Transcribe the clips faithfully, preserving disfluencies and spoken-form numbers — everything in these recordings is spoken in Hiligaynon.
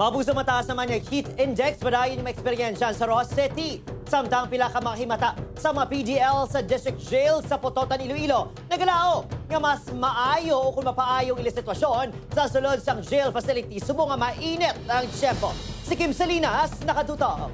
Pabugso mataas naman nga heat index padayon nga eksperyensya sa Roxas City. Samtang pila ka mga himata sa mga P D L sa District Jail sa Pototan, Iloilo, nagalaom nga mas maayo o kung mapaayo ang ilang sitwasyon sa sulod sang jail facility subong nga mainit ang tiyempo. Si Kim Salinas nakatutok.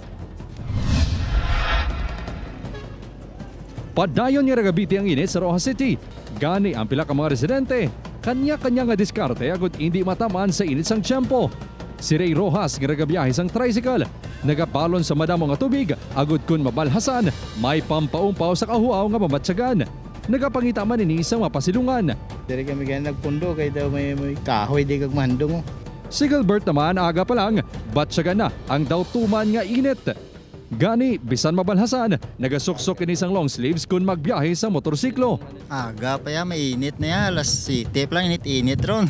Padayon nga nagabiti ang init sa Roxas City. Gani ang pila ka mga residente, kanya-kanya nga diskarte agud indi mataman sa init sang tiyempo. Si Ray Rojas nga nagabiyahe sang tricycle, nagabalon sa madamo nga tubig agud kun mabalhasan, may pampaumpaw sa kahuaw nga mamatyagan. Nagapangita man ini sa mga pasilungan. Diri kami gani nagpundo kay daw may, may kahoy di kag mahandong, oh. Si Gilbert naman, aga pa lang, batyagan na ang daw tuman nga init. Gani, bisan mabalhasan, nagasuksok ini sang long sleeves kun magbiyahe sa motorsiklo. Aga pa ya, mainit na ya. Alas siyete pa lang, init-init ron.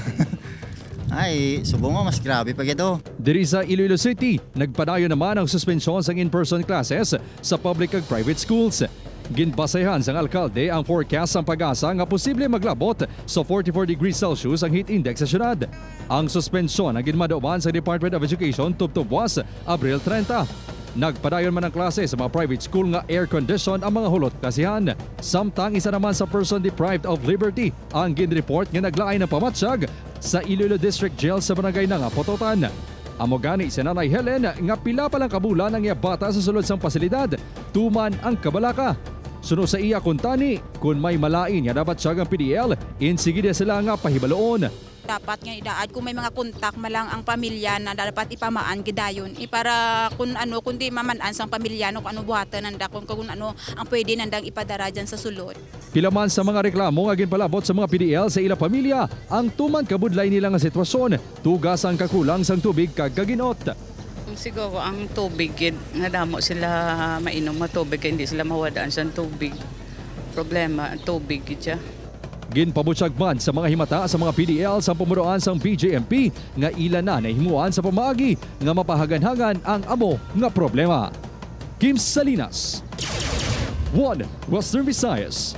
Ay, subong mo, mas grabe pa gito. Diri sa Iloilo City, nagpadayon naman ang suspensyon sang in-person classes sa public kag private schools. Ginbasehan sang alkalde ang forecast sang PAGASA nga posible maglabot sa forty-four degrees Celsius ang heat index sa syudad. Ang suspensyon ang ginmaduman sa Department of Education tubtob buwas, Abril treinta. Nagpadayon man ang klase sa mga private school nga air-conditioned ang mga hulot klasihan. Samtang isa naman sa person deprived of liberty ang ginreport nga naglain ang pamatyag sa Iloilo District Jail sa barangay Nanga, Pototan. Amo gani si Nanay Helen nga pila pa lang ka bulan ang iya bata sa sulod sang pasilidad tuman ang kabalaka. Suno sa iya kuntani, kun may malain nga nabatyag ang P D L, insigida sila nga pahibaloon. Dapat nga idaad kung may mga kontak man lang ang pamilya na dapat ipamaan gidayon. I para kun ano, kun di maman-an sang pamilya, no, kung ano buhatan nanda, kung, kung ano ang pwede nandang ipadara dyan sa sulod. Pila man sa mga reklamo nga ginpalabot sa mga P D L sa ila pamilya ang tuman kabudlay nila nga sitwasyon, tuga sang kakulang sang tubig kag kaginot. Siguro ang tubig gid, nga damo sila mainom nga tubig, kay hindi sila mawadaan sang tubig. Problema ang tubig gid siya. Ginpabutyag man sa mga himata sa mga P D L sa pumunuan sang B J M P nga ila na nahimuan sa pamaagi nga mapahaganhagan ang amo nga problema. Kim Salinas, One Western Visayas.